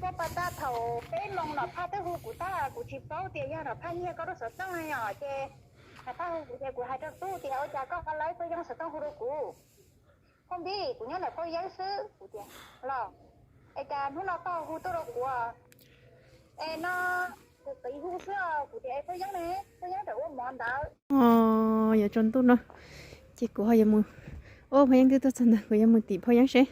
Tuaj pas tag thaum peb moos Nom Phaj twb hu kuv tag, kuv tsis paub tias yog Nom Phaj nyiag koj lub xov tooj no yom, ces Nom Phaj hu kuv ces kuv hais rau tub tias ua cas koj ho laib Phooj Yeeb xov tooj hu rau kuv. Phooj Npib, kuv nyob ntawm Phooj Yeeb xwb, kuv tias los, es cas hnub no koj hu tuaj rau kuv? Es no kuv qiv hu xwb os, kuv tias es Phooj Yeeb ne, Phooj Yeeb tseem ua mov ntawd. Yog tsaus ntuj no ces kuv ho yuav mus, ua Phooj Yeeb twb tuaj txog ntawd, kuv yuav mus tim Phooj Yeeb seb.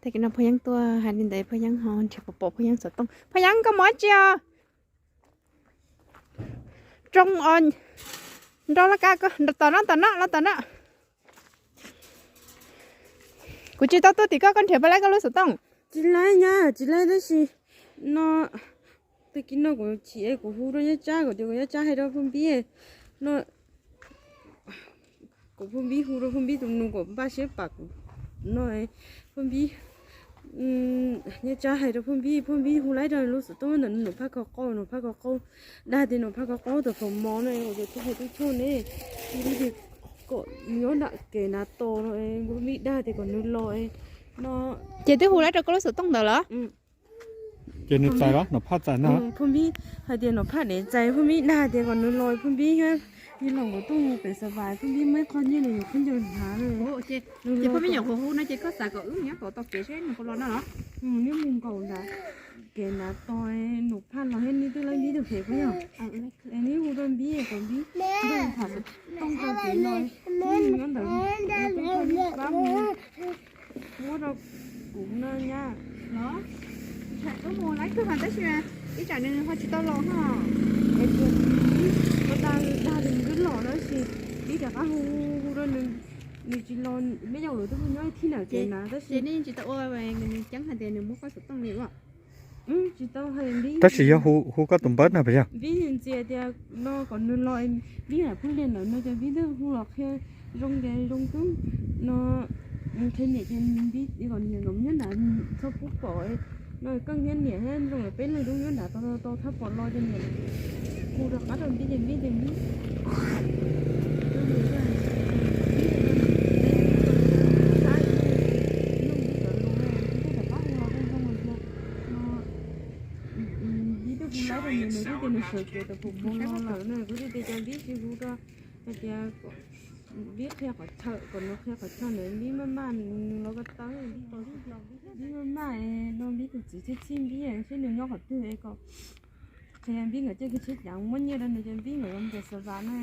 Tag kis no Phooj Yeeb tuaj hais li ntawd Phooj Yeeb ho nrhiav pom pom Phooj Yeeb xov tooj. Phooj Yeeb, koj mus dab tsi os? Rooj os, nrau los kav, tom no, tom no, los tom no. Kuv tsis tau tuaj tim koj, koj nrhiav puas laib koj lub xov tooj? Tsis laib nyab, tsis laib tab sis no, tag kis no kuv chim es kuv hu rau Nyiaj Tsab, kuv tias kom Nyiaj Tsab hais rau Phooj Npib no, kom Phooj Npib hu rau Phooj Npib tus nus kom npaj siab pam kuv no. Phooj Npib, Nyiaj Tsab hais rau Phooj Npib, Phooj Npib hu laib rau lub xov tooj ntawm Nom Phaj Kho Qaub, Nom Phaj Kho Qaub, dag tias Nom Phaj Kho Qaub tau faus mov no, kuv tias tub hais tub choj ne, kom nyob nram kev nav tos no, Phooj Npib dag tias kom nws los no. Ces twb hu laib rau koj lub xov tooj ntawd los? Ces nws txais los, Nom Phaj txais no. Phooj Npib hais tias Nom Phaj dev txais, Phooj Npib dag tias kom nws los, Phooj Npib thiab Nyiaj Laus nkawd tuaj mus pem Xav Vas, Phooj Npib muaj ib qho nyiaj nws yuav khaub ncaws hnav. Ces Phooj Npib nyuam qhuav hu no ces koj xav kom wb nyob tom kev seb nws puas los no los? Wb mus nkaum nram kev nav tos, Nom Phaj los thiab, nej twb laib Npib tus phem puas yog? Es neb hu rau Npib kom Npib nrog tham xov tooj rau kev no, nyob ntawd pab mus muab rau kuv no nyab. Los, wb mus laib kawg mas tab sis ib tsam nws ho tsis tau los ho. Es dag, dag tias nws twb los no tab sis Npib rov qab hu, hu rau nws, nws tsis los, Npib yau lawv twb hu nyob thib nram kev na tab sis nej tsis tau ua ceeb hais tias nws muab koj xov tooj li ua. Tsis tau hais Npib. Tab sis yog hu koj tus npawb no puas yog? Npib ntxias tias no kom nws los, Npib hais Phooj Liaj ntawd no ces Npib twb hu los qhia zoo ces zoo kawg no. Qhia niam ces Npib kom niam nkawd nyob nrad txhob pub pom no, koj thiab niam thiab zoo lawm peb leeg lub nyob nrad tau tau thab pom los ces niam hu rov qab rau Npib ces Npib ces Npib Npib twb hu laib rau nws, nws twb tias nws sawv kev tau pum moo no lawm na, kuv thiaj tias cas Npib tsis hu rau, hais tias Npib qhia qhov chaw, kom nws qhia qhov chaw ntawd, Npib maj maj nws los ko taw, Npib maj maj no Npib tus txiv txhij txhij Npib seb nws nyob qhov twg es kom qhia Npib nkawd coj kev tsheb cav muab nyiaj rau nws ces Npib nkawd los mus pem Xav Vas no,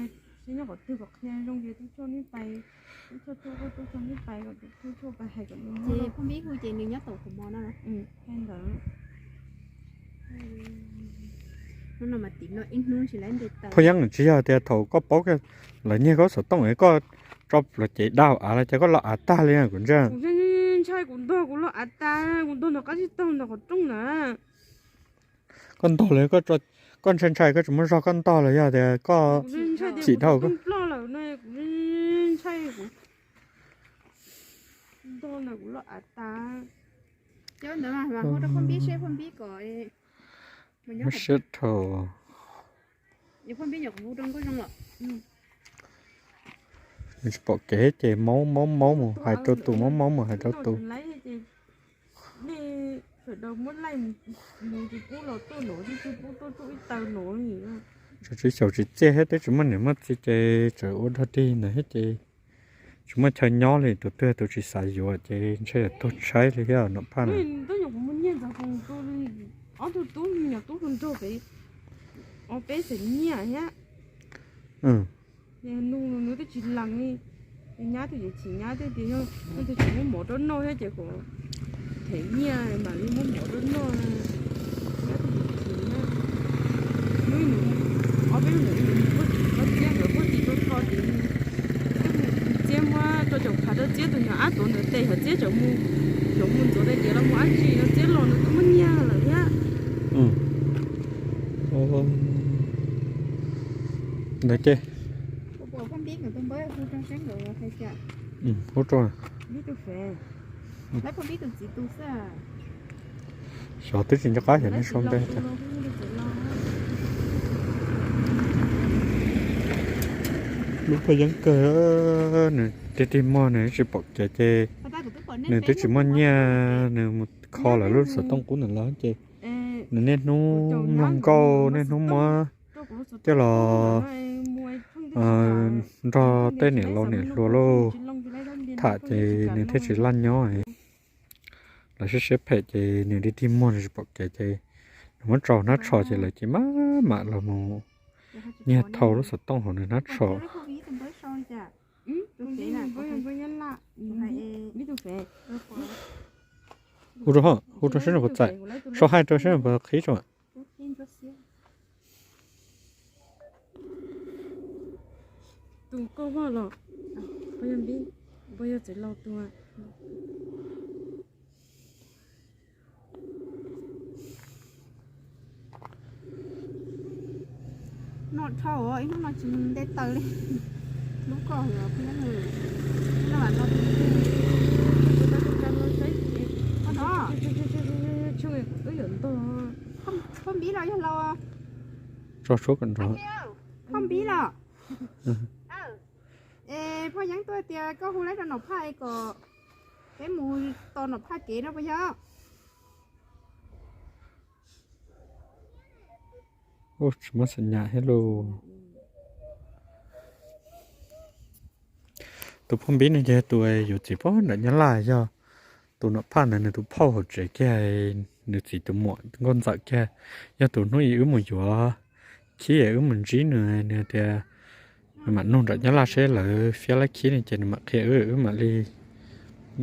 seb nyob qhov twg kom qhia zoo ces tub choj neb pais, tub choj tuaj, tub choj neb pais kom tub choj pais hais kom nws. Ces Phooj Npib hu ces nws nyob tom qhov mov no. Ntawd. Phooj Yeeb, tsis yog tias thaum koj paub lawv nyiag koj xov tooj es koj tso los cev dau av los ces koj los av tag li kuv ntsia. Kuv ntshai kuv ntog kuv los av tas, kuv ntog nws qab zib taug ntawm qhov rooj na. Koj ntog los koj ntshai ntshai koj tsis muaj zog koj ntog los yog tias koj chim dhau koj. Ploj lawm no kuv ntshai kuv ntog ntawm kuv los av tas. Cov ntawd mas hu rau Phooj Npib seb Phooj Npib kom. Muab siab dhau. Tsis pom kev ces maub maub maub mus hais rau tus, maub maub mus hais rau tus. Sawv daws muab laij mus, mus tsis pub los tuaj nov, tsis pub tuaj tuaj ib taw nov li. Tsis xyaum tsis txiaj thiab, twb tsis muaj niam muaj txiv ces tseem ua dog dig ntawd thiab ces tsis muaj chaw nyob li, tus twg tus tsis xav yuav ces ntshe yuav tuag tshaib li thiab Nom Phaj na. Twb nyuam qhuav muaj nyiaj ntxov koos tu, ob tug tub nyuam tub hluas nraug pem, ob peb xeem nyiaj thiab. Nug nws twb tsis lees li. Nyab twb chim, nyab twb tias yog leej twg tsis muab mov rau noj thiab ces kom them nyiaj mam li muab mov rau noj. Nyab twb chim, nyab, hnub nws, ob peb hnub nws mus puag tim koj Txiab ntawd, puag tim rau tho tim, Txiab muab rau caum phav rau Txiab tus nyuam ab tuav ntawd tes, yog Txiab tseem mus, tseem mus ntxuav tais diav los mus dab tsi no, Txiab los nws twb muab nyiaj lawm thiab. Ntawd ces, xyov twb tsis nco qab xyov nej sau ntej. Lub paj yeeb kawg, nws tig tig muag nws tsis pom kev ces nws twb tsis muaj nyiaj, nws mus kho lawv lub xov tooj qub ntawd los ces nws niaj hnub mloog nkauj, niaj hnub muab coj los nrog tej niam laus niam hluas lauj tham ces nws thiaj tsis laj nyob. Lawv siab siab phem ces nws tig tig muag nws tsis pom kev ces nws muab tso hnab tsho ces lawv ces maj mam los mus nyiag thau lub xov tooj hauv nws hnab tsho. Hu rau, hu rau seb nws puas txais, sau hais rau seb nws puas qhib tso. Tus koj vaj los, pab yog npib, pab yog txiv laus tus. No dhau, ib hnub no tsis nte taws li. Lub koj, no, no, phoj npib los yog laus? Tso suab kom nrov. Phoj npib los? Es phoj Yeeb tuaj tias koj hu lawv rau Nom Phaj es kom peb mus tos Nom Phaj kev no puas yog? Tsis muaj xav nyam thiab lauj. Tus phoj npib no ces tus yuav txiv pog nram Nyab Laj, yog tus Nom Phaj ntawd nws tus phauj hauv tsev kiag, nws txiv tus muam nkauj ntxawm kiag. Yog tus hnub ib wb mus yuav khib es wb mus ntsib nws, nws tias nws mam nug nram Nyab Laj seb lawv fiab laib khib ne ces nws mam qhia wb, wb mam li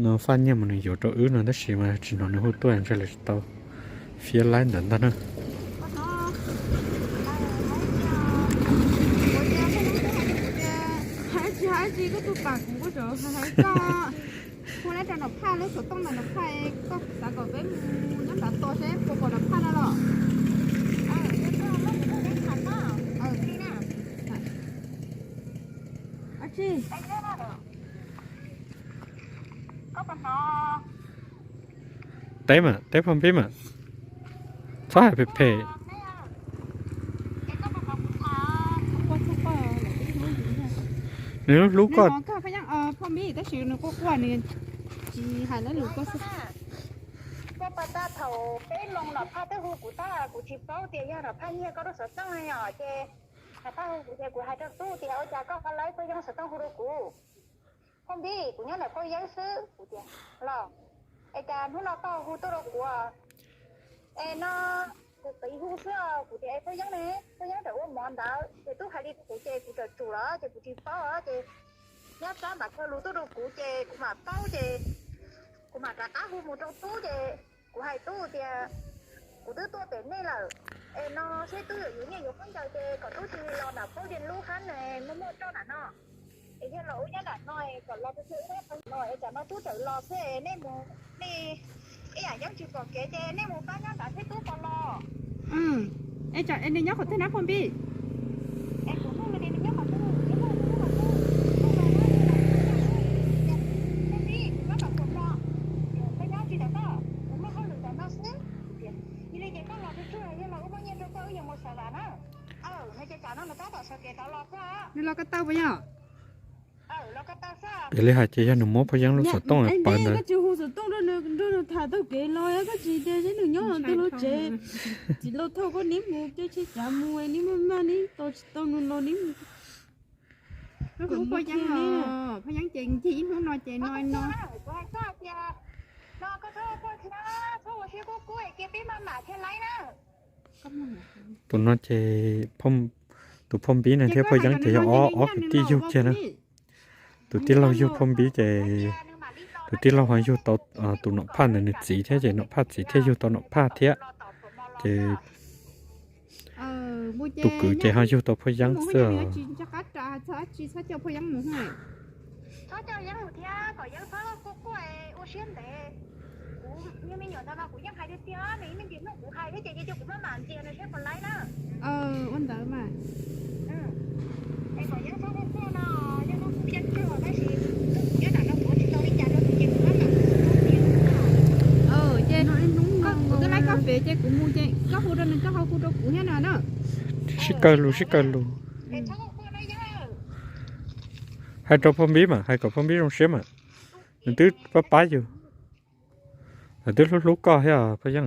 no faj nyiaj mus nws yuav rau wb no, tab sis mas tsis hnov nws hu tuaj, ntshe lawv tsis tau fiab laib ntawd ntag na. Hais tsis hais tsis koj tus pam kuv ua rau hais koj hu lawv rau Nom Phaj lub xov tooj ntawm Nom Phaj, koj xav kom peb mus nyob nram tos seb puas pom Nom Phaj no los? Teb mas, teb phoj npib mas, txhob hais phem phem. Nws hlub hlub koj. Phoj npib tab sis nws quaj quaj nws tsis hais lawv lus koj xwb. Koj pas tag thaum peb moos Nom Phaj twb hu kuv tag, kuv tsis paub tias yog Nom Phaj nyiag koj lub xov tooj yom, ces Nom Phaj hu kuv ces kuv hais rau tub tias ua cas koj ho lawv poj Yeeb xov tooj hu rau kuv. Phoj npib, kuv nyob ntawm poj Yeeb xwb, kuv tias los, es cas hnub no koj hu tuaj rau kuv? Es no kuv qiv hu xwb os, kuv tias es poj Yeeb ne, poj Yeeb rawm ua mov ntawd ces tub hais li kuv ces kuv rawm tsum lawm ces kuv tsis paub ces nyob tsab npam kawg lus tuaj rau kuv ces kuv mam paub ces kuv mam rov qab hu mus rau tub ces kuv hais tub tias kuv twb tuaj pem nej lawm, es no seb tub yuav yuav nyiaj yuav khaub ncaws ces kom tub tig los nram Phaub Liaj Lub hab ne, muaj muaj roj nram no. Es yog los ua nyob nram no es kom los tu tu ua no es tsam no tub tawm los xwb nej mus, nej ib yam Yeeb tsis pom kev ces nej mus pab nyob nrad thiab tub pom los. Es nws nyob qhov twg na Phoj Npib? Es kuv nug nws tias nws nyob qhov twg, nws nyob qhov twg, nws nyob qhov twg, nws nyob qhov twg, nws nyob qhov twg, nws nyob qhov twg, nws nyob qhov twg, nws nyob tsis tawm toj, kuv muaj hauj lwm ntawm no xwb. Yog li ces koj los tsuag tsuag, yog los wb muab nyiaj rau koj wb yuav mus xav vam na. Aw, no ces tsam no nws tab tom sawv kev tod los xwb. Nws los ko taw puas yog? Yog li hais ces yog nws muab Phoj Yeeb lub xov tooj pawv ntawd. Koj tsis hu xov tooj rau nws nrog nws tham taug kev los, koj tsis tias seb nws nyob twg lub tsev. Txiv laus thauj koj neb mus caij tsheb cav mus, neb maj maj neb tos tsis tau nws los neb mus. Koj hlub Phoj Yeeb los? Phoj Yeeb ces ncig ib hnub no ces no no. Tus no ces, tus Phoj Npib no thiab Phoj Yeeb ces yog ob ob kwv tij yug kiag na. Tus tij laug yug Phoj Npib ces tus tij laug ho yug tau tus Nom Phaj ntawd nws txiv thiab ces Nom Phaj txiv thiaj yug tau Nom Phaj thiab. Ces tus kwv ces ho yug tau Phoj Yeeb xwb os. Ua ntawd mas. Ces kuv twb laib koj pem ces kuv mus ces koj hu rau nws koj ho hu rau kuv thiab no na. Sib kawg lus sib kawg lus. Hais rau Phoj Npib mas, hais kom Phoj Npib zoo siab mas. Nws twb pab pab yus. Twb hlub hlub koj thiab Phaj Yeeb.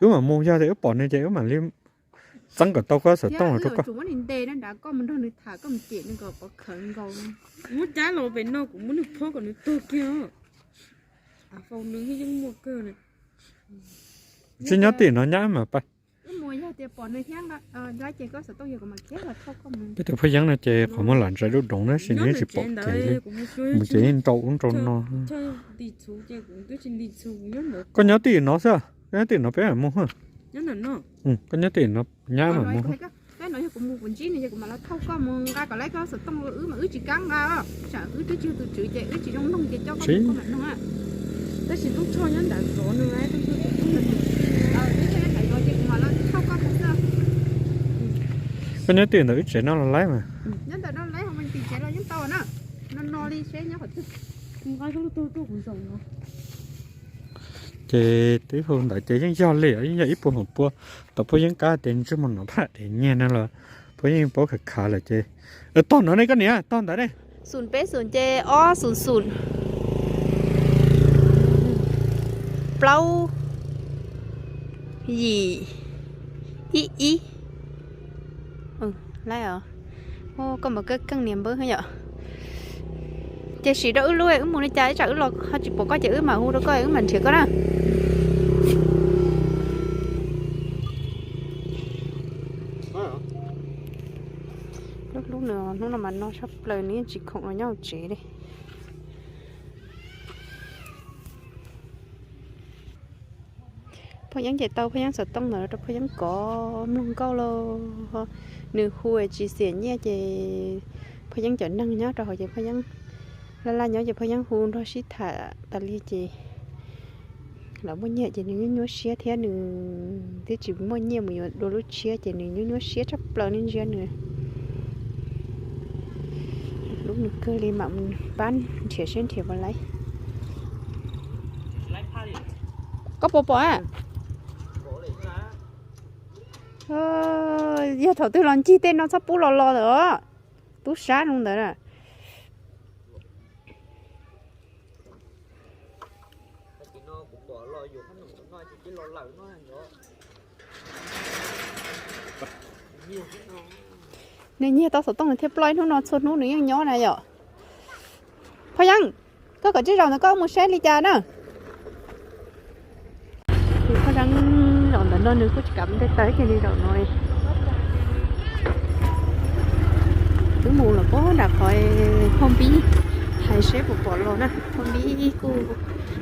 Wb mam mus, yog tias wb pom nws ces wb mam li txeeb kom tau koj xov tooj los rau koj. Muab cab los pem no kuv muab nws phob kom nws tuag kiag. Tsis nyob tim no nyab mas pab. Peb tus Phaj Yeeb no ces qhov muaj lam ntsais lub doos tab sis nws yeej tsis pom kev li, mus ces yeej nrau ub nrau no. Koj nyob tim no xwb, koj nyob tim no peb mam mus. Koj nyob tim no nyab mam mus. Koj nyob tim ntawm wb tsev no los laib mas. Ces twb hu ntawd ces yeej yog li, yeej yog ib puas hom pua. Tau Phaj Yeeb kab tias ntsej muag no phaj diav nyiag no los Phaj Yeeb paub khav khav lawm ces. Tog no ne koj niam, tog ntawd ne. Xoom peb xoom ces ob xoom xoom plaub yim ib ib. Koj mam keej keej niam npawb yom. Ces sim rau wb lub, wb mus li cas ib tsam wb los ho tsis pom koj ces wb mam hu rau koj, wb mam nrhiav koj na. Lub hlub nws hnub no mas no sab plaws, nws yeej tsis khoom los nyob hauv tsev li. Phaj Yeeb ces tau Phaj Yeeb xov tooj ntawd rau Phaj Yeeb kov mloog nkauj lauj. Nws hu tsis xiam nyiaj ces Phaj Yeeb cov neeg nyob rau hauv ces Phaj Yeeb laj laj nyob ces Phaj Yeeb hu nrog sib tham tas li ces lawv muaj nyiaj ces nws nyuaj nyuaj siab thiab nws twb tsis muaj nyiaj mus yuav dua lub tshiab ces nws nyuaj nyuaj siab tshaj plaws li ntsia nws. Lub nws kawg li mam pab nrhiav seb nrhiav puas laib. Koj puas pom a? Yog thaum twg los ncig tej no txhob pub los los lawm os. Tub sab zoo ntawd na. Nws nyiag tau xov tooj nws thiaj ploj ib hnub no, txhua hnub nws yeej nyob na yom. Phaj Yeeb, koj kom tsib zaus ntawd koj mus saib li cas na. Phaj Yeeb zaum ntawm no nws kuj tsis kam nte taw kiag li zaum no. Twb mus lawm puag nram qhov Phaj Npib, hais seb puas pom los na. Phaj Npib kuj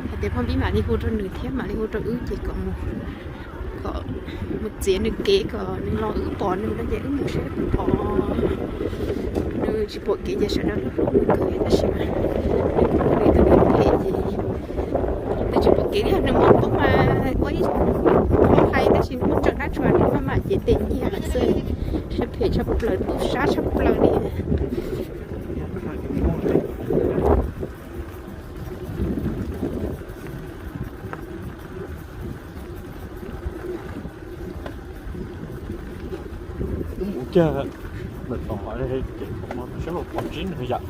hais tias Phaj Npib mam li hu rau nws thiab mam li hu rau wb ces kom mus, kom mus txiav nws kev kom nws los wb pom nws no ces wb mus seb puas pom. Nws tsis pom kev ces sawv daws hlub hlub nws kawg tab sis mas nws pom nws tus niam phem ces nws tsis pom kev li, nws muaj poob mas ua ib qho hais tab sis nws muaj tsawg dab tsuas nws maj mam cev tes nyiag lawm xwb. Siab phem tshaj plaws, tub sab tshaj plaws li. Wb mus kiag ntawm tod ces saib puas pom ntsib nws yom.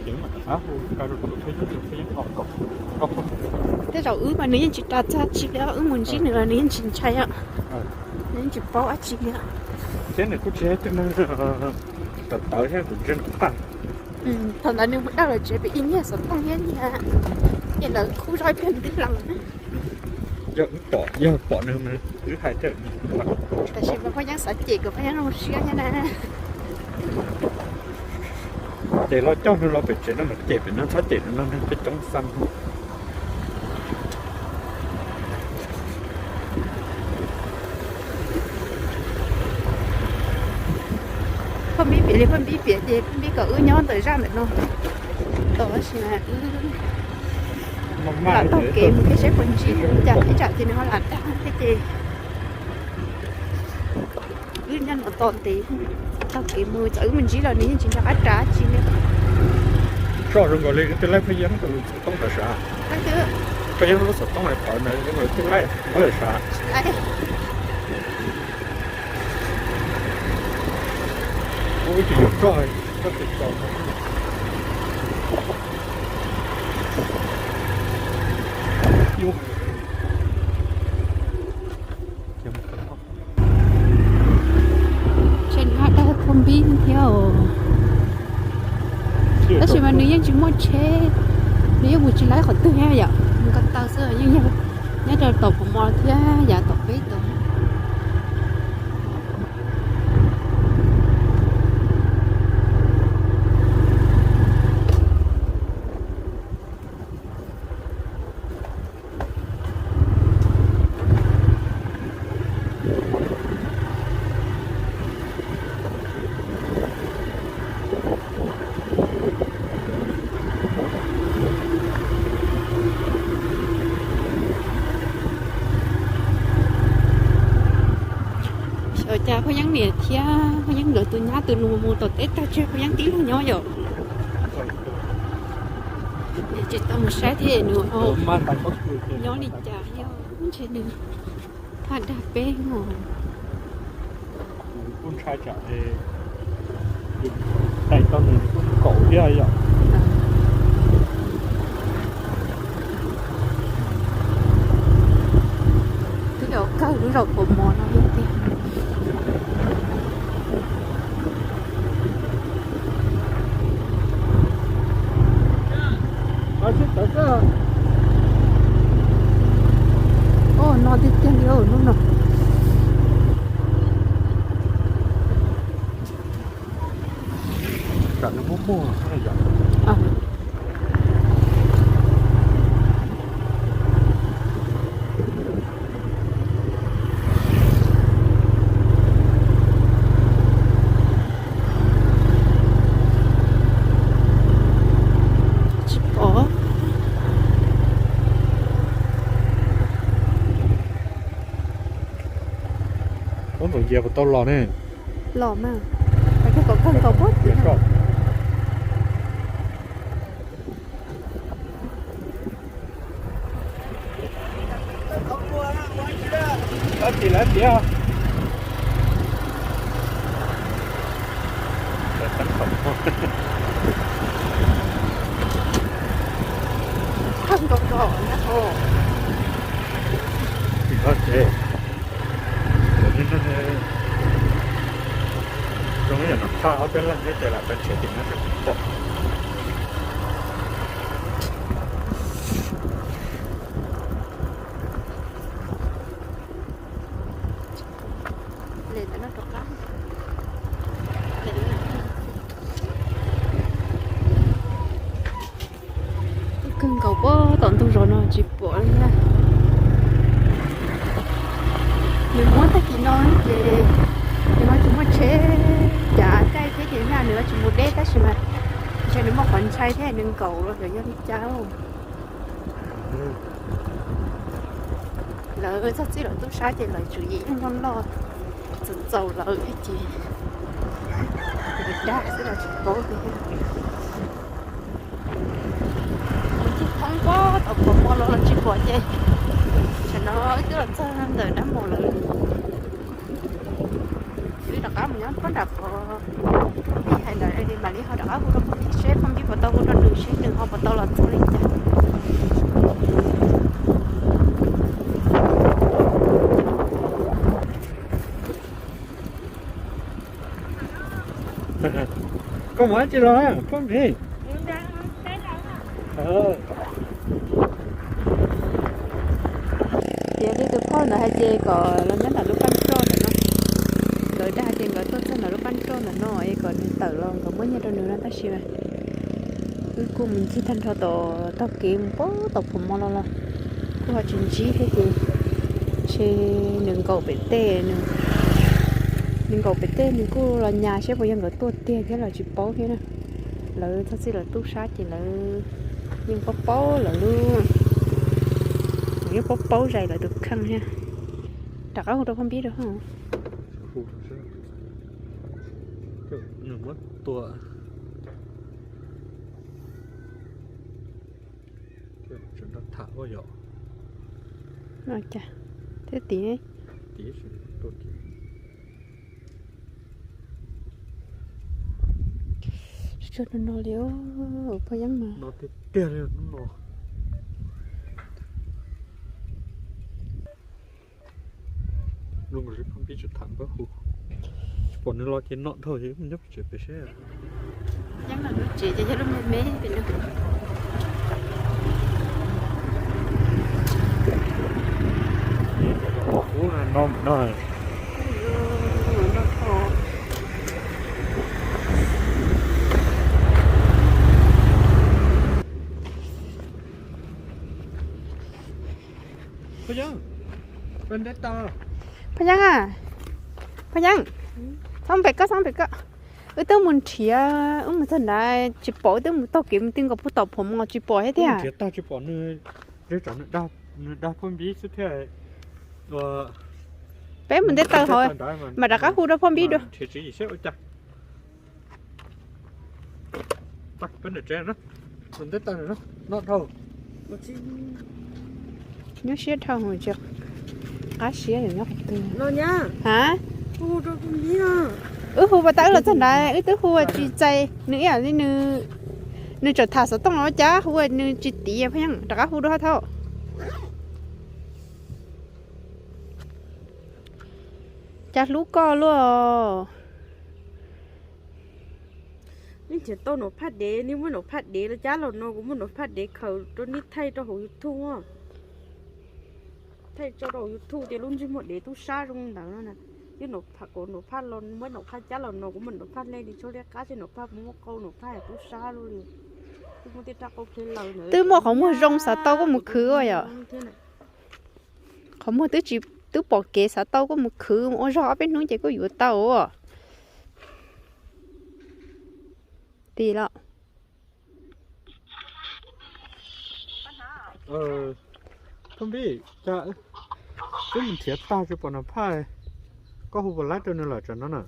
Ces wb mam rov qab hu rau tus Phaj Yeeb, tus Phaj Yeeb kom, kom, kom. Tej zaum wb mas nws yeej tsis ras txog tsi li, wb mus ntsib nws los nws yeej tsis ntshai os. Nws yeej tsis paub dab tsi li. Thiab nws kuj tsis yog ib tug neeg tawv tawv thiab, kuv ntsia nws tag. Thaum ntawd nws mus dawj lawv tsev pem ib nyiag xov tooj thiab nyiag, nyiag lawv khub zog ib pliag nws twb lees. Yog wb pom, yog pom nws mas wb hais thiab. Tab sis mas Phaj Yeeb xav cem kom Phaj Yeeb zoo siab thiab na. Ces los coj nws los pem tsev no mas cem pem no, txhob cem nws no, nws peb coob xab. Phaj Npib piav li Phaj Npib piav ces Phaj Npib kom wb nyob ntawm zaj ntawm no, tab sis mas wb lam taug kev mus thiab saib puas ntsib cas ib tsam ces nws ho lam dag thiab ces wb nyob no tos ntev, taug kev mus, txawm wb mus ntsib los nws yeej tsis nco qab ras tsi li. Soj zoo nkaus li wb twb laib Phaj Yeeb tus xov tooj ntawd sav. Phaj Yeeb lub xov tooj ntawd qhov ntawd zoo nkaus li twb laib ntawd sav. Ua ib tsis yog soj, soj tsis txaus. Ces nws haj dag phua npib thiab os. Tab sis mas nws yeej tsis muaj tsheb, nws yeej mus tsis laib qhov twg thiab yom, nws ko taw xwb yeej yog nyob rau tom Phuv Mo thiab yav tom peb tod. Xyov cas Phaj Yeeb niam thiab Phaj Yeeb nkawd tus nyab tus nus mus tom teb tag tseg, Phaj Yeeb tib leeg nyob yom. Tsis tau mus saib thiab nws ho nyob li cas thiab, ntshe nws haj dag peb mog. Kuj ntshai tsam tais tau nws kuj kaum thiab yom. Twb yog kawg lub zos Phuv Mo no tiag. Ua no tiag tiag li hnub no. Tsam nws muaj muaj yom. Tsis pom. Ub, ntxoov cia puas tau los ne? Los mas, hais tias kom kawg nkaus puag tid. Tab sis lawv tias kawg nkaus los na ho. Tim no ces zoo li yam no tshaj ob peb leeg thiab ces lam pes tshem tim no ces kuv pom. Kawg nkaus puag tom ntug zos no tsis pom li na. Nws muab tag kis no ces nws ho tsis muaj tsheb cav caij thiab ces nws ho tsis mus deb tab sis mas ntshe nws muaj qhov ntshai thiab nws nkaum los xyov yog li cas. Lawv txog txij lawv tub sab ces lawv tswv yim yeej loj loj txaus txaus lawm thiab ces dag xwb los tsis paub tias. Mus cig thoob pob tom Phuv Mo los los tsis pom ces tam no wb twb los txog ntawm dab mus lawm. Wb rov qab mus nyob pob nram qhov ib hais ntawd mam li ho rov qab hu rau phooj ywg seb phooj ywg puas tau hu rau nws seb nws ho puas tau los txog li cas. Koj mus dab tsi los phooj ywg? Tias li tus phauj ntawd hais tias kom los nyob ntawm lub paj roj ntawm no. Nkawd dag hais tias nkawd tuaj txog ntawm lub paj roj ntawm no es kom nws tawm los nkawd muab nyiaj rau nws no tab sis wb kuj mus ncig tag nrho tom tog kev mus puag tom Phuv Mo los los kuj ho tsis ntsib thiab ces ntshe nws nkaum pem tej, nws nkaum pem tej nws kuj los nyas seb puas yog nkawd tuaj tiag thiab los tsis paub thiab na. Lawv txog txij lawv tub sab ces lawv yeej paub paub lawv lub, yeej paub paub zais lawv tus kheej thiab. Rov qab hu rau phooj ywg rau. Nws muab tua. Tseem nrog tham ua yom. Thiab tim, tim tua kiag. Tsuag no no li, poj yeeb no tiag tiag li no. Phooj ywg tsis tham npawb hu, tsis pom nws los ces no dhau ces nyob pem tsev pem seb. Yeeb los lub tsev ces yog lub me me pem no. Ub, no no. Phooj Yeeb, peb ntev tag. Phooj Yeeb a, Phooj Yeeb, txhob pem koj, txhob pem koj. Wb twb mus nrhiav, wb mus txog nrad tsis pom, wb twb mus taug kev mus ti nkaus puag tom Phuam Mos tsis pom thiab tiag. Nrhiav tag tsis pom nws, ntshe tsam nws dag phoj npib xwb thiab. Peb mus ntev taw hauv, mam rov qab hu rau phoj npib dua. Nrhiav tswv yim seb ua cas. Peb nram tsev no, ntev taw no dhau. Nyuaj siab dhau, qab siab nyob qhov twg. Ha? Wb hu pas tas wb los txog nrad, wb twb hu tsis txais nws ib yam li nws, nws tseem tham xov tooj los ua cas hu nws tsis tiv. Phooj Yeeb, rov qab hu dua hab thaub. Cas hlub koj luaj. Neb nrhiav tau nom phaj dev, neb muab nom phaj dev los cab los no, kuv muab nom phaj dev khaws rau neb thaij rau hauv YouTube. Thaij tso rau hauv YouTube tias lub ntsej muag dev tub sab zoo ntawd no na. Twb nom phaj, kuv nom phaj los, muab nom phaj cab los no, kuv muab nom phaj hle li tshuab liab qab, tshuav nom phaj muab qau, nom phaj tub sab luaj li. Twb muaj tej rab qau phem lawm ntawd. Twb muaj qhov muag zoo xav tau kuj mus khwv ua yom. Qhov muag twb tsis, twb pom kev xav tau kuj mus khwv ua zog ob peb hnub ces kuj yuav tau. Tim los. Phoj Npib, cas twb mus nrhiav tag tsis pom Nom Phaj, koj hu puas laib rau nws lawm tsam no na?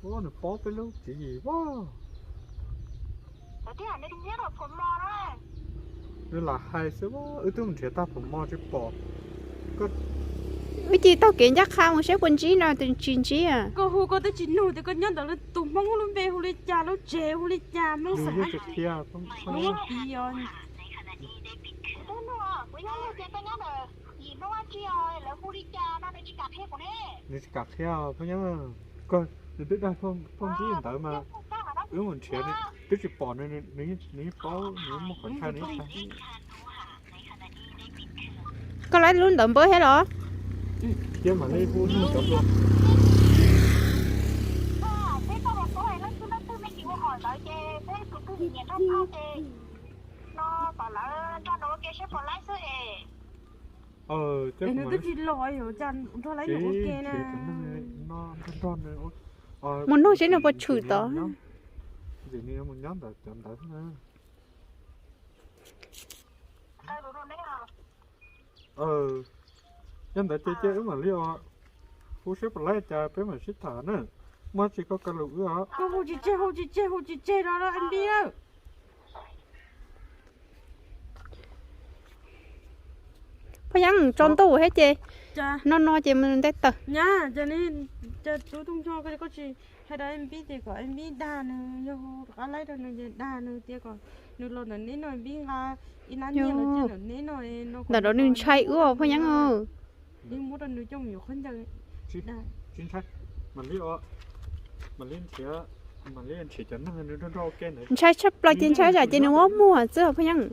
Ua nws paub peb lub tswv yim as. Nws lam hais xwb, wb twb mus nrhiav tag Phuam Mos tsis pom. Wb cia taug kev ncaj qha mus saib puas ntsib no, tsis ntsib. Koj hu koj twb tsis nug tias koj nyob ntawd tus Hmoob lub npe hu li cas, lub tsev hu li cas, Hmoob xeem. Nws tsis kam qhia, Phoj Npib, koj, nws twb dag Phoj Npib ntawd mas wb mus nrhiav twb tsis pom, nws yeej paub, nws yeej muaj qhov ntshai nws yeej tag. Koj laib lub ntawd npawb thiab los? Cia mam li hu nug cov hluas. Nws twb tsis los, cas nrog lawv ua ke na. Mus nug seb nws puas tshwm tod. Yog ntawd ces cia wb mam li os, hu seb puas laib cas peb mam sib tham na. Muaj dab tsi koj kaw lus wb os. Koj hu tsis tseg, hu tsis tseg, hu tsis tseg rau Npib na. Phoj Yeeb, tsaus ntuj thiab ces no no ces mus ntev tawm. Nyab, cas tub Tooj Ncho koj tsis hais rau Npib tias kom Npib dag nws, yog hu rov qab laib rau nws ces dag nws tias kom nws los ntawm neb no, Npib nqa ib lab nyiaj los cia ntawm neb no. Ntawm no nws ntshai wb os Phoj Yeeb. Neb muab rau nws coj mus yuav khaub ncaws. Tsis ntshai, mam li, mam li nrhiav, mam li nrhiav cov neeg nws nrog nrog ua ke ntawd. Ntshai tshaj plaws ces ntshai tsam ces nws muab muag xwb Phoj Yeeb.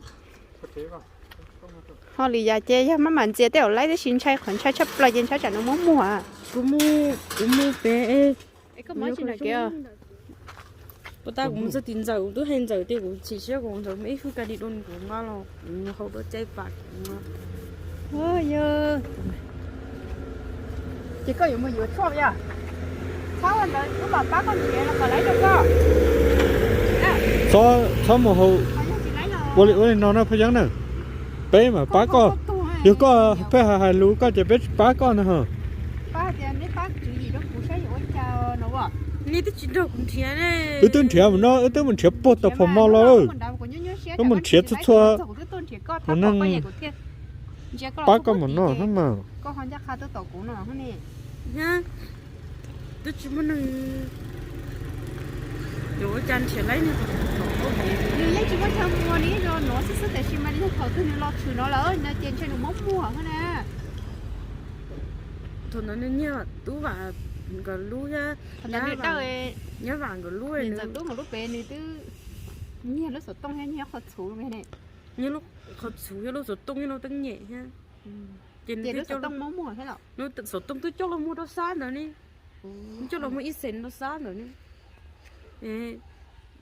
Ho lwm yam ces yog maj mam ntxias tej zaum laib, tab sis ntshai qhov ntshai tshaj plaws ces ntshai tsam nws muab muag. Kuv mus, kuv mus pem. Puas tas kuv mus txog tim Ntxawm, kuv twb hais Ntxawm tias kuv chim siab, kuv Ntxawm muaj ib fwj ka di dua kuv nqa los, kuv hau dua caij pam kuv. Ces koj yuav mus yuav tshuaj yom? Txhob ua ntawd, wb mam pab koj nrhiav los kom laib rau koj. Txhob mus hau. Ua li, ua li no na Phoj Yeeb na, peb mam pab koj. Yog koj pheej hais hais lus koj ces peb tsis pab koj na ho. Wb twb nrhiav mus no, wb twb mus nrhiav puag tom Phom Mos los, wb mus nrhiav txhua txhua tus neeg pab koj mus no mas. Twb tsis muaj neeg, yuav ua cas nrhiav laib nws. Nws yeej tsis muaj chaw mus, nws yeej zoo no Xwb xwb tiam sis mas yog thaum twg nws los tshwm no lawm no ces ntshe nws muab muag na. Thaum ntawd nws nyiag tub Vam nkawd lub thiab, nyab Vam nkawd lub, nws ntxawm tub nkawd lub pem nws twb nyiag lub xov tooj thiab nyiag qhov txhuv, nyiag qhov txhuv thiab lub xov tooj thiab lub teeb nyem thiab. Ces nws twb coj, xov tooj twb coj los muag rau Xab ntawd ne, coj los muag ib xees rau Xab ntawd ne.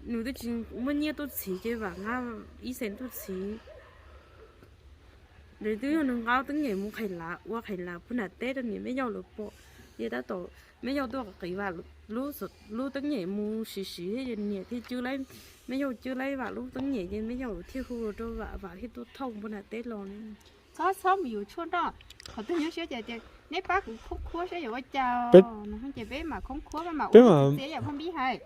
Nws twb tsis muaj nyiaj tuaj txhiv ces Vam nqa ib xees tuaj txhiv. Nws twb yog nws nqa teeb nyem mus qhais lav, ua qhais lav puag nram teb rau niam Meb Yauj lawv pom, ces tab tom Meb Yauj tuaj qiv Vam lub teeb nyem mus siv siv thiab ces niam thiaj cw, Meb Yauj cw laib Vam lub teeb nyem ces Meb Yauj thiaj hu rau Vam, Vam thiaj tuaj thauj puag nram teb los ne. Txhob txhob mus yuav tshuaj noj, qhov twg nyuaj siab ces neb pab kuv khoob khuab saib yuav ua cas, ces peb mam khoob khuab, peb mam ua txiv txiav yam phaj npib hais.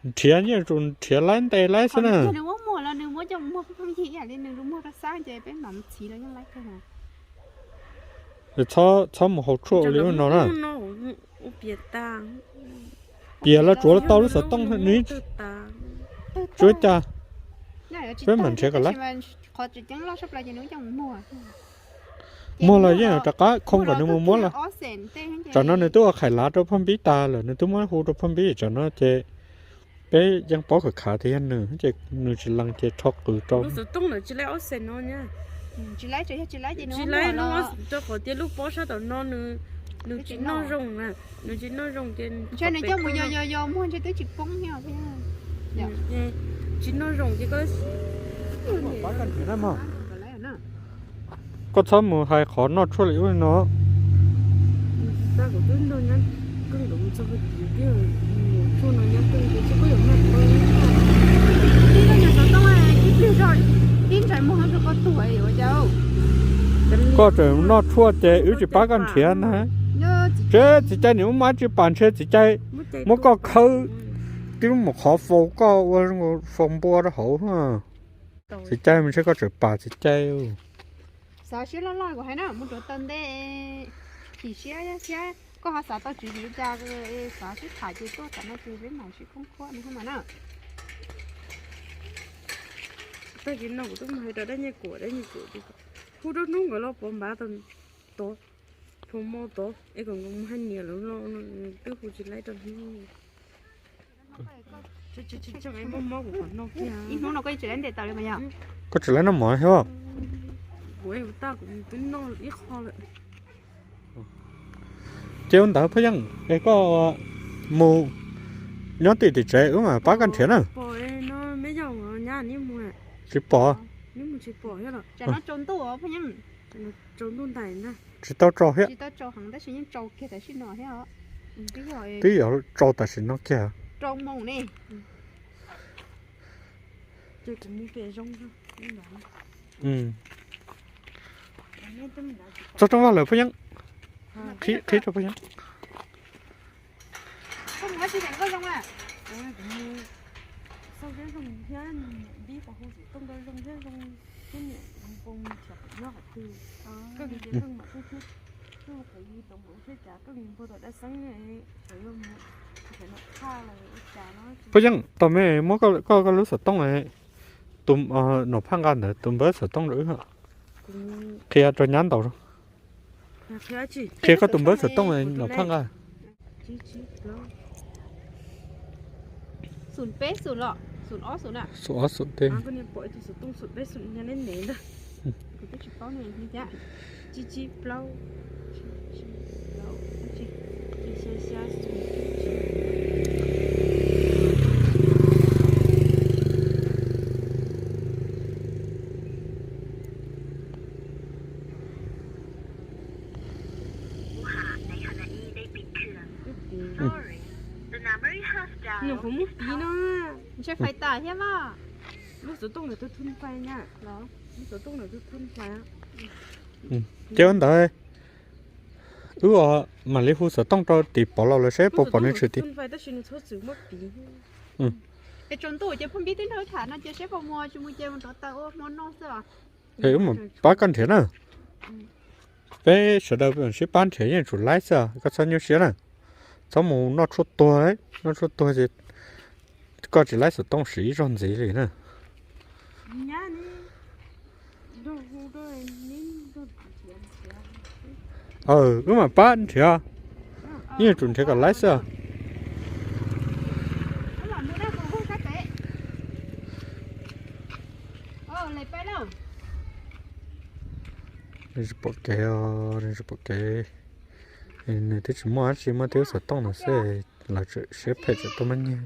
Nrhiav yeej tsuas nrhiav laib nte laib xwb na. Nws muab muag los nws muab coj mus muag phaj npib ib yam li nws muag rau Xab ces peb mam mus txhiv los yeej laib kawg. Txhob mus haus tshuaj ua li no na. Piam los tsuav tau lub xov tooj nws tsuav cas. Peb mam nrhiav kom laib. Muag los yeej rov qab khooj kom nws mus muab los. Tsam no nws twb ua qhais lav rau phaj npib tas lawm, nws twb muab hu rau phaj npib, tsam no ces peb yeej paub khawv khav tias yog nws ces nws tsis lees ces rho qws rau. Tsis laib, rau qhov tias lub pob sab tom no nws tsis noj zoo, nws tsis noj zoo ces nws coj mus yos yos muag ntshe twb tsis poob thiab. Tsis noj zoo ces koj, koj txhob mus hais qhov noj tshuaj li ub li no. Koj tseem noj tshuaj ces wb tsis pab koj nrhiav ntag. Tsev txiv cai niam muab mab tsis pam ntshe txiv cai muab koj khawb tib mus qhov faus koj ua faus npua rau hauv. Txiv cai mas ntshe koj tseem pam txiv cai. Xav siab loj loj kuv hais na, mus rau taw ntej chim siab thiab, koj ho xav tau tswv yim li cas, xav sib tham ces tuaj tam no ces peb mam sib khoob khuab no mas na. Tag kis no kuv twb mus hais rau dab nyiaj kuam, dab nyiaj kuam tias hu rau hnub nkawd los pov npav tod, pov mo tod es kom nkawd mus hais niam lawv los, twb hu tsis laib rau hnub. Ib hnub no koj tsis laib nte taws li mas yog? Koj tsis laib noj mov thiab? Kuv twb noj ib qho lawm. Ces ua ntawd Phaj Yeej es koj mus nyob tim tim tsev wb mam pab koj nrhiav na. Tsis pom. Tsis tau tso thiab. Twb yog tso tam sim no kiag. Txog rooj vag lawm Phaj Yeej. Qhib rau Phaj Yeej. Phaj Yeej, tos me muab koj koj lub xov tooj, tus Nom Phaj nqa ntawd tus npawb xov tooj rau wb, qhia rau nyab ntaus. Qhia koj tus npawb xov tooj Nom Phaj nqa. Xum peb xum los, xum ob xum na. Xum ob xum tej. Nws kuv muab piv no. Ntshe fais tas thiab mas. Lub xov tooj ntawd tus thu fais na. Lub xov tooj ntawd tus thu fais. Ces ua ntawd wb mam li hu xov tooj rau tim Pov Laus lawv seb puas pom nws tshwm tid. Es tsaus ntuj ces phaj npib twb nrog tham no ces seb puas mus tsis mus ces mus rov taws ua hmo noj xwb os. Es wb mam pab koj nrhiav na. Peb sawv daws sib pab nrhiav yeej tsum laib xwb, koj txhob nyuaj siab na. Txhob mus noj tshuaj tuag, noj tshuaj tuag ces koj tsis laib xov tooj siv ib zaug ntxiv li na. Aw, wb mam pab nrhiav. Yeej yuav tsum nrhiav kom laib xwb. Nws tsis pom kev, nws tsis pom kev. Nws twb tsis muaj dab tsi, muaj tej lub xov tooj no xwb, lawv tseem siab phem tseem tuaj muab nyiag.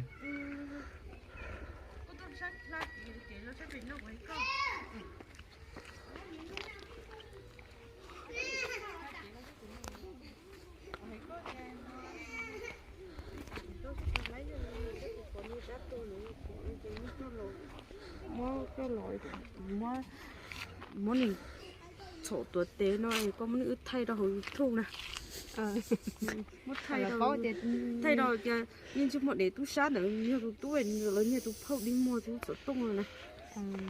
Muab nws txhom tuav tes no, koj muab nws wb thaij rau hauv YouTube na. Muab thaij rau, thaij rau tias yeej tsis muaj dev tub sab ntawd, nws yog tus tub, lawv nyiag tus phauj dig muag tus xov tooj na.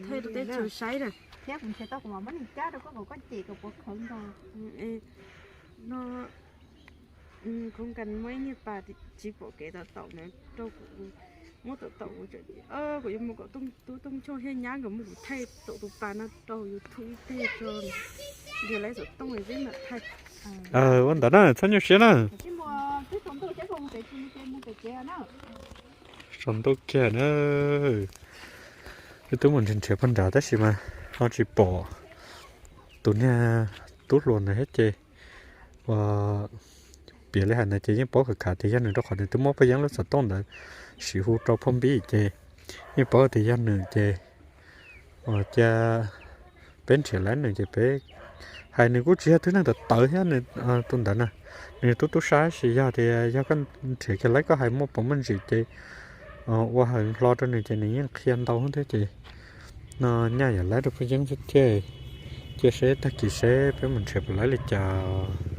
Thaij rau teb chaws saib na. Thiab kuv nrhiav tau kuv mam muab nws cab rau koj kom koj cem kom puas khawv nkaus. No, khoov kas muaj ib niag pas tsis pom kev tom taum ntawd rau kuv, muab tom taum kuv, kuv yuav mus kom tub Tooj Choj thiab nyab nkawd muab kuv thaij tom tus pas no rau YouTube ib teg tso, nrhiav lawv xov tooj xwb mam thaij. Ua ntawd na, txhob nyuaj siab na. Saum ntuj kiag na, wb twb mus nrhiav nrhiav pog nrad tab sis mas ho tsis pom tus niag tub hluas ntawd thiab ces ua piav li hais ntawd ces yeej paub khov khav tias yog nws rau qhov nws twb muab Paj Yeeb lub xov tooj ntawd siv hu rau phauj Npib ces yeej paub tias yog nws ces ua cas peb nrhiav lawv nws ces peb hais nws kuj tsis yog tib neeg tawv tawv thiab nws, tus ntawd na, nws yog tub tub sab sis yog tias yog koj nrhiav kiag lawv koj hais muaj pov muaj ntsis ces ua hawm hlo rau nws ces nws yeej qhia ntau thiab ces no nyaj yam lawv rau Paj Yeeb xwb thiab. Cia seb tag kis seb peb mus nrhiav puas lawv li cas.